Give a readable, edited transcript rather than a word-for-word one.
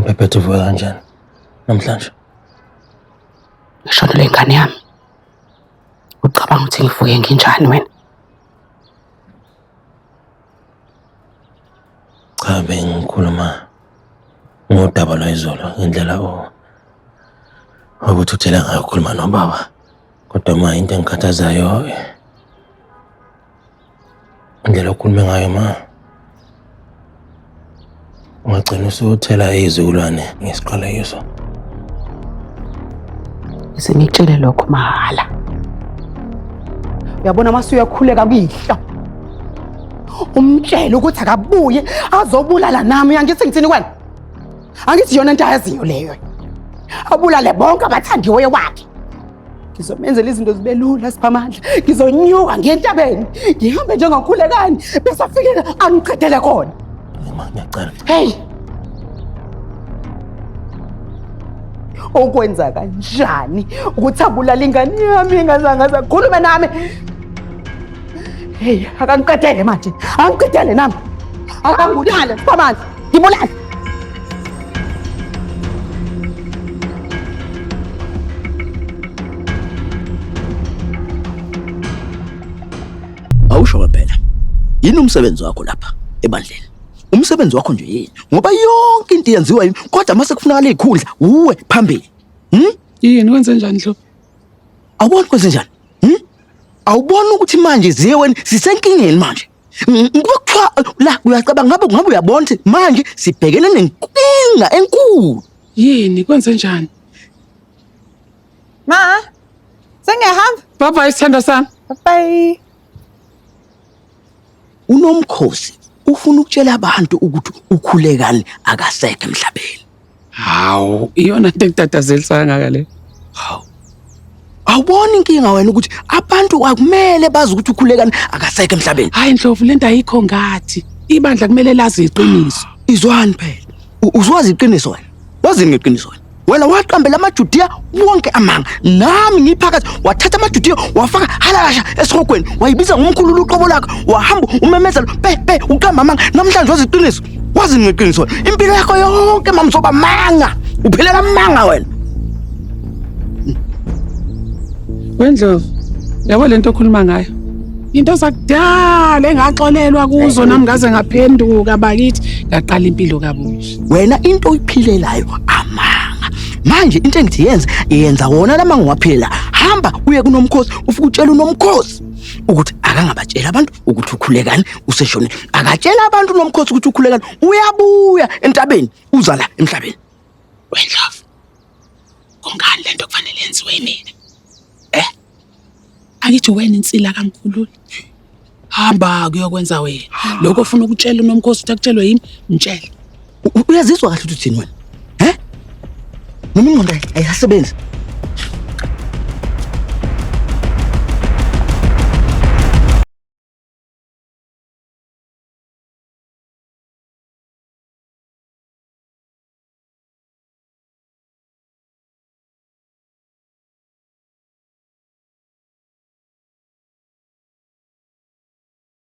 Umpephethe uvuka kanjani namhlanje? Ngishonelwe ingane yami. Ucabanga ukuthi ngivuke nginjani wena? Cha, bengikhuluma ngodaba lwayizolo ngendlela obuthuthela ngayo ukukhuluma nobaba. Kodwa ma into engikhathazayo indlela okhulume ngayo ma ungagcina usuthela izizukulwane ngesiqalekiso. Sengikutshele lokho mahhala. Uyabona mase uyakhuleka kuyihlo. Umtshele ukuthi akabuye azobulala nami uyangithi ngithini kwena? Angithi yona into ayaziyo leyo. Abulale bonke abathandiweyo wakhe. Ngizomenzela izinto zibe lula Siphamandla. Ngizonyuka ngiye entabeni. Ngihambe njengokhulekani bese afike angiqedele khona. Ma ngiyacela. Hey. Okwenza kanjani ukuthi abulale ingane yami engazange aze akhulume nami? Hey, akangiqedele manje. Angiqedele nami. Akangibulale Siphamandla. Ngibulale. Awusho ngempela. Yini umsebenzi wakho lapha ebandleni? Umsebenzi wakho nje yini? Ngoba yonke into yenziwa yimi kodwa mase kufunakala izikhundla uwe phambili. Yini kwenze njani Ndlovu? Awuboni kwenze njani? Awuboni ukuthi manje ziye wena sisenkingeni manje. Ngoba kuthiwa la uyacabanga ngabe ngabe uyabona ukuthi manje sibhekene nenkinga enkulu. Yini kwenze njani? Ma, sengiyahamba. Bye bye sithandwa sami. Bye. Unomkhosi ufuna ukutshela abantu ukuthi ukhulekani akasekho emhlabeni. Hawu, iyona into ekutatazelisa kangaka le. Hawu. Awuboni inkinga wena ukuthi abantu akumele bazi ukuthi ukhulekani akasekho emhlabeni. Hayi Ndlovu, lento ayikho ngathi. Ibandla kumele lazi iqiniso. Izwani phela. Uzwazi iqiniso wena. Wazini ngeqiniso wena? Wena waqambela amaJudiya wonke amanga. Nami ngiphakathi wathatha amaJudiya wafaka halasha esihogweni wayibiza ngomkhululu uqobo lakho wahamba umemezela pe pe uqamba amanga. Namhlanje wazi iqiniso. Wazini ngeqiniso wena? Impilo yakho yonke mamzoba manga. Uphilela amanga wena. WeNdlovu, yabo lento okhuluma ngayo. Into zakudala engaxolelwa kuzo nami ngaze ngaphenduka bakithi ngaqala impilo kabusha. Wena into oyiphilelayo amanga. Manje into engithi yenze yenza wona lama ngiwaphilela. Hamba uye kunomkhosi ufike utshela unomkhosi ukuthi akangabatshela abantu ukuthi ukhulekani useshonile. Akatshela abantu unomkhosi ukuthi ukhulekani uyabuya entabeni uza la emhlabeni. WeNdlovu, kungani lento kufanele yenziwe yimina? Eh? Akithi wena insila kaMkhululi. Hamba kuyokwenza wena. Lokho ofuna ukutshela uNomkhosi ukuthi akutshelwe yimi, mtshele. Uyazizwa kahle ukuthi uthini wena? He? Noma ingqondo ayisasebenzi.